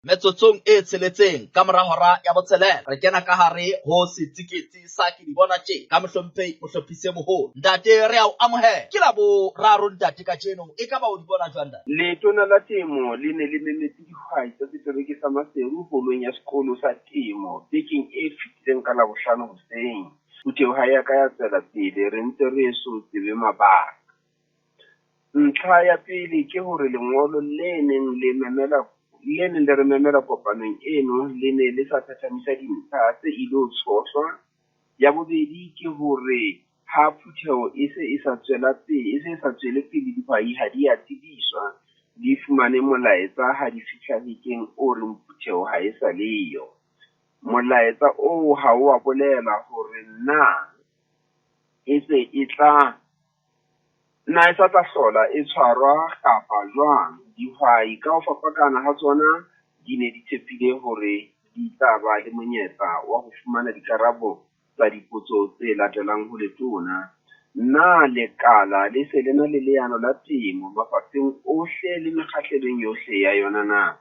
Metsotsong e tsheletseng ka mora hora ya botshelela, re kena ka hare ho setsiketsi sa Ke di bona tje ka mohlomphehi mohlophisi e moholo. Ntate, re a o amohela. Ke la boraro ntate kajeno, e ka ba o di bona jwang ntate? Letona la Temo le ne le memetse dihwai tsa setereke sa Maseru holong ya sekolo sa temo bekeng e fetileng ka Labohlano hoseng. Phutheho ha e a ka ya tswela pele, re ntse re eso tsebe mabaka. Ntlha ya pele ke hore lengolo le neng le memela le neng le re memela kopanong eno le ne le sa thathamisa dintlha tse ilo tshohlwa. Ya bobedi ke hore ha phutheho e se e sa tswela pele, e se e sa tswele pele dihwai ha di a tsebiswa, di fumane molaetsa ha di fihla hekeng o reng phutheho ha e sa leyo. Molaetsa oo ha o a bolela hore na e se e tla na e sa tla hlola e tshwarwa kapa jwang. Dihwai ka ho fapakana ha tsona di ne di tshepile hore di tla ba le monyetla wa ho fumana dikarabo tsa dipotso tse latelang ho letona. Na lekala le se le na le leano la temo mafapheng ohle le mekgahlelong yohle ya yona na?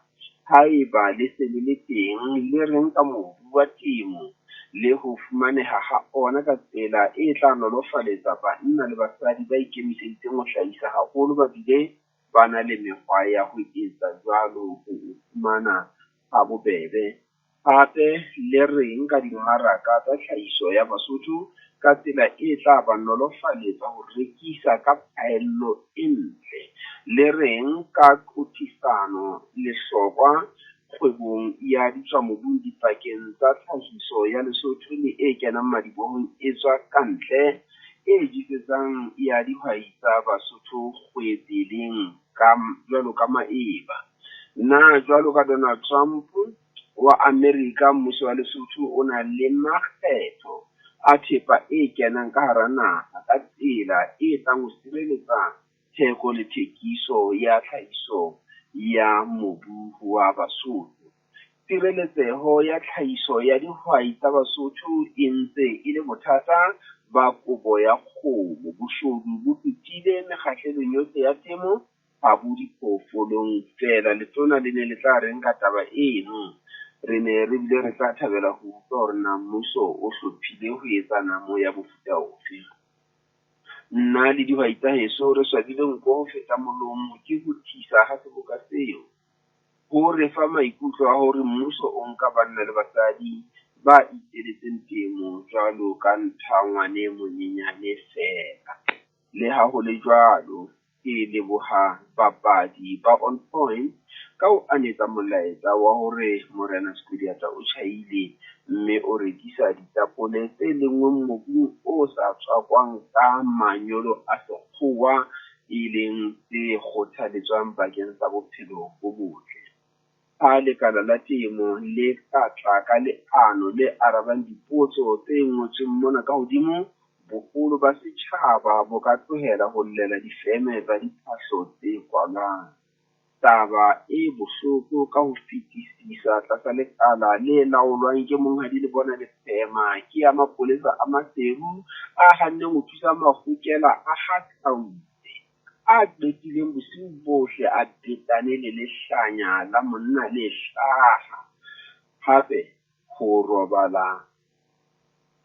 Haeba le se le le teng, le reng ka mobu wa temo le ho fumaneha ha ona ka tsela e tla nolofaletsa banna le basadi ba ikemiseditseng ho hlahisa haholo ba bile ba na le mekgwa ya ho etsa jwalo ho o fumana habobebe? Hape le reng ka dimmaraka tsa tlhahiso ya Basotho ka tsela e tla ba nolofaletsa ho rekisa ka phaello e ntle? Le reng ka qothisano lehlokwa kgwebong ya ditswamobung dipakeng tsa tlhahiso ya Lesotho le e kenang madibohong e tswa ka ntle, e jesetsang ya dihwai tsa Basotho kgwebeleng ka jwalo ka maeba? Na jwalo ka Donald Trump wa Amerika, mmuso wa Lesotho o na le makgetho a thepa e kenang ka hara naha ka tsela e tlang ho sireletsa theko le thekiso ya tlhahiso ya mobu wa Basotho? Tshireletseho ya tlhahiso ya dihwai tsa Basotho e ntse e le bothata ba kobo ya kgomo. Boshodu bo totile mekgahlelong yohle ya temo, ha bo diphoofolong feela. Letona le ne le tla reng ka taba eno? Re ne re bile re tla thabela ho utlwa hore na mmuso o hlophile ho etsa namo ya mofuta ofe. Nna le dihwai tsa heso re swabile nko ho feta molomo ke ho thisa ha seboka seo. Ho re fa maikutlo a hore mmuso o nka banna le basadi ba iteletseng temo jwalo ka nthangwane monyenyane feela. Le ha ho le jwalo, ke leboha bapadi ba On Point ka ho anetsa molaetsa wa hore Morena Skhodiata o tjhaile mme o rekisa ditapole tse lenngweng mobung o sa tswakwang ka manyolo a sekgowa, e leng tse kgothaletswang bakeng sa bophelo bo botle. Ha lekala la temo le ka tla ka leano le arabang dipotso tse ngotsweng mona ka hodimo, boholo ba setjhaba bo ka tlohela ho llela difeme tsa diphahlo tse kwalwang. Taba e bohloko ka ho fetisisa tlasa lekala le laolwang ke Monghadi Lebona Lephema ke ya mapolesa a Maseru a hanneng ho thusa mahokela a ha Tlautse, a qetileng bosiu bohle a betane le lehlanya la monna le hlaha. Hape ho robala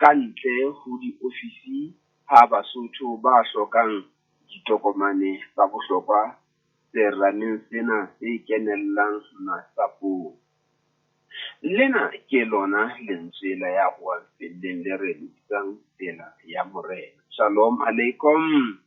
ka ntle ho diofisi ha Basotho ba hlokang ditokomane tsa bohlokwa serameng sena se kenellang masapong. Lena ke lona lentswe la ya hoang felleng le re lokisang tsela ya Morena. Shalom aleikum.